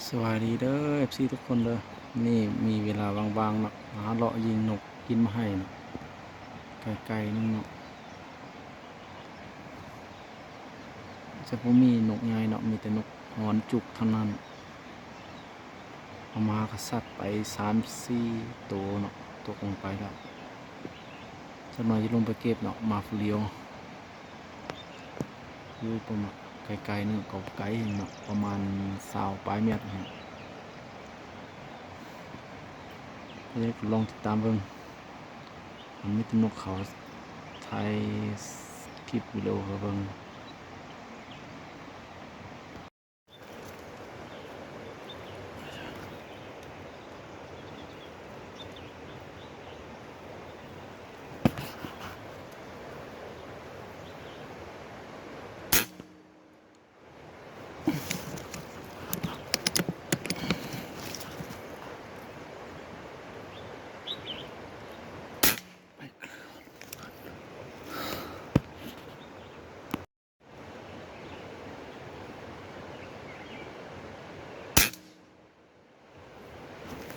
ສະບາຍດີເດີ ເອັຟຊີ ທຸກຄົນເດີ. ນີ້ມີເວລາວ່າງໆເນາະ ມາເລາະຍິງນົກກິນມາໄຮ່ເນາະ ໄກໆໜຶ່ງເນາະ. ຈະບໍ່ມີນົກໃຫຍ່ເນາະ ມີແຕ່ນົກຫອນຈຸກເທົ່ານັ້ນ. ເອົາມາກະຊັດໄປສາມສີ່ໂຕເນາະ ຕົກລົງໄປແລ້ວ. ຈັກໜ່ອຍຈະລົງໄປເກັບເນາະ ມາຜູ້ດຽວ. ຢູ່ປະມານ ໄກໆໜຶ່ງກໍໄກເນາະ ປະມານຊາວປາຍແມັດຫັ້ນ. ເຮົາກໍລອງຕິດຕາມເບິ່ງ ມັນມີແຕ່ນົກເຂົາ ຖ່າຍຄລິບວິດີໂອໃຫ້ເບິ່ງ.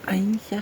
ໄອ້ຊະ.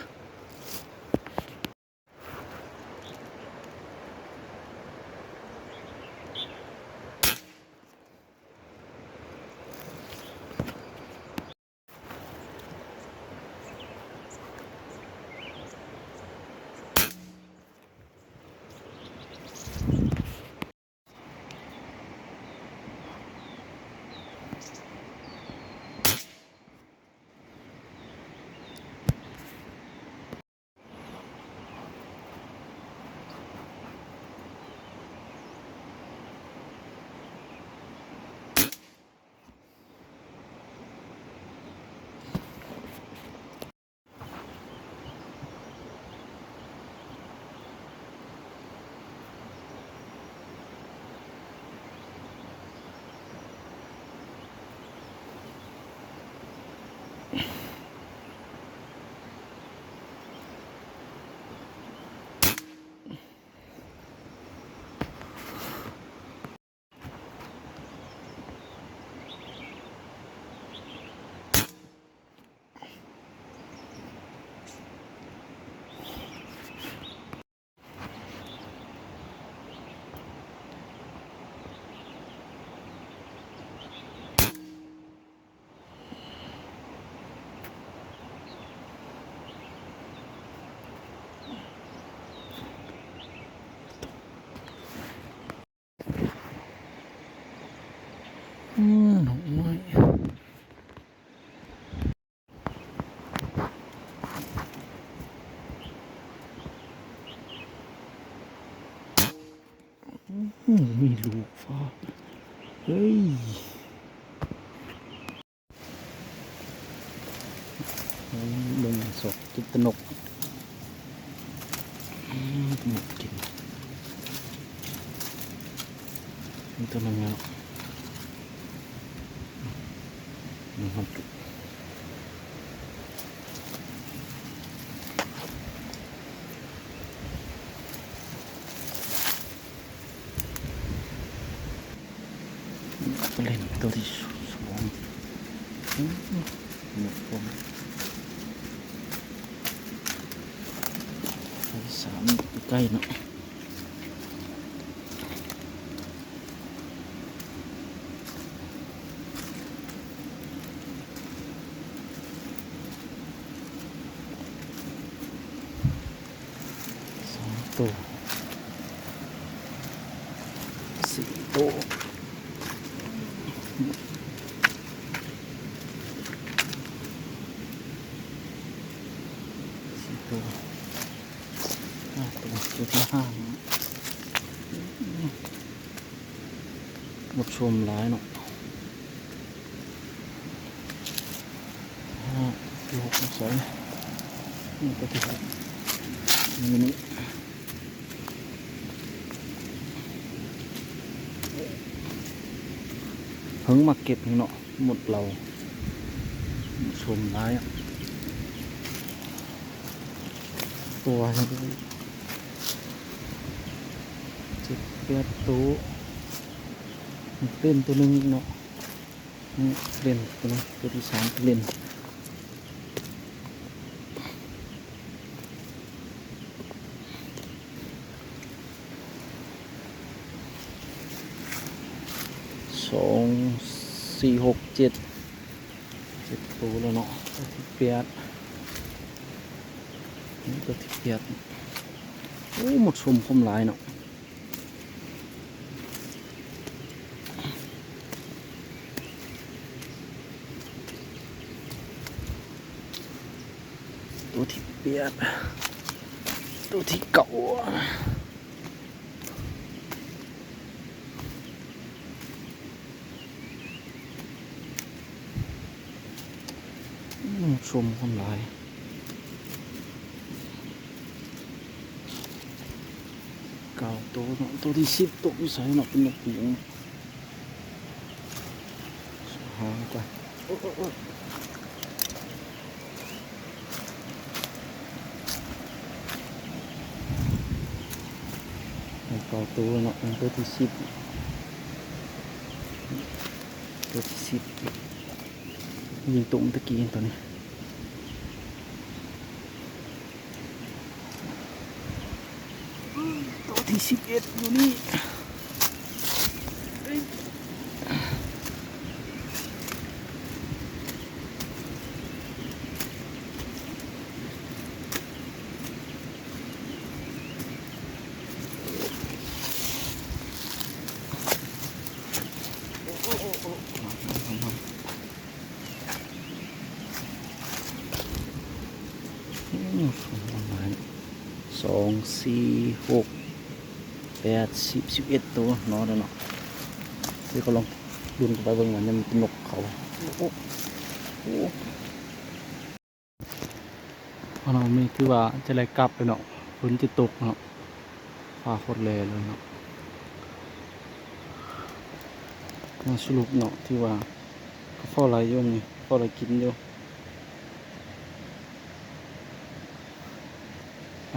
ອືມ ນົກນ້ອຍ ອືມ ມີລູກຟ້າ ເຮີ້ຍ. ເບິ່ງສອກກິນແຕ່ນົກ ອືມ ນົກກິນ ມີຕົວໜຶ່ງແລ້ວ ມັນຮອດ ເຫຼັ້ນໂຕທີສອງ ໂອ້ ໂຕທີສາມໃກ້ເນາະ. ສອງໂຕ ສີ່ໂຕ ສີ່ໂຕ ຫ້າໂຕ ເກັບມາຫ້າ ໝົດຊົມຫຼາຍເນາະ. ຫ້າ ໃສ່ ນີ້ໂຕທີຫົກ ນີ້ ນີ້ ເພິ່ງມາເກັບນີ້ເນາະ ໝົດເຫຼົ່າ ຊົມຫຼາຍ ຕົວໃຫຍ່ ເຈັດແປດໂຕ ເຫຼັ້ນໂຕໜຶ່ງເນາະ. ນີ້ເຫຼັ້ນໂຕນີ້ ໂຕທີສາມເຫຼັ້ນ ສີ່ ຫົກ ເຈັດ ເຈັດໂຕແລ້ວເນາະ ໂຕທີແປດ ນີ້ໂຕທີແປດ ໂອ້ ໝົດຊົມຄວາມຫຼາຍເນາະ ໂຕທີແປດ ໂຕທີເກົ້າ ອືມ ຊົມຄວາມຫຼາຍ ເກົ້າໂຕເນາະ ໂຕທີສິບຕົກຢູ່ໃສເນາະ ເປັນນົກປີກ ຫາກ່ອນ ໂອ້ຍ ໂອ້ຍ ໂອ້ຍ ເກົ້າໂຕເນາະ ໂຕທີສິບ ໂຕທີສິບ ຍິງຕົກຕະກີ້ໂຕນີ້ ໂຕທີສິບເອັດຢູ່ນີ້ ອືມ ປະມານສອງ ສີ່ ຫົກ ແປດ ສິບ ສິບເອັດໂຕເນາະ ເນາະ ດຽວກໍລອງລຸ້ນກັນໄປເບິ່ງວ່າຍັງມີນົກເຂົາ ໂອ້ ໂອ້ ອັນນີ້ຖືວ່າຈະໄດ້ກັບແລ້ວເນາະ ຝົນຈະຕົກເນາະ ຟ້າໂຄດແລເລີຍເນາະ ມາສະຫຼຸບເນາະ ຖືວ່າກໍພໍໄດ້ຢູ່ນີ້ ພໍໄດ້ກິນຢູ່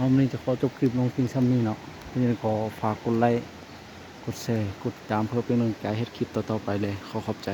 ເອົາ ມື້ນີ້ຈະຂໍຈົບຄລິບລົງພຽງຊ່ຳນີ້ເນາະ ຍັງໄງກໍຝາກກົດໄລ ກົດແຊ ກົດຕິດຕາມ ເພື່ອເປັນກຳລັງໃຈເຮັດຄລິບຕໍ່ໆໄປເລີຍ ຂໍຂອບໃຈ.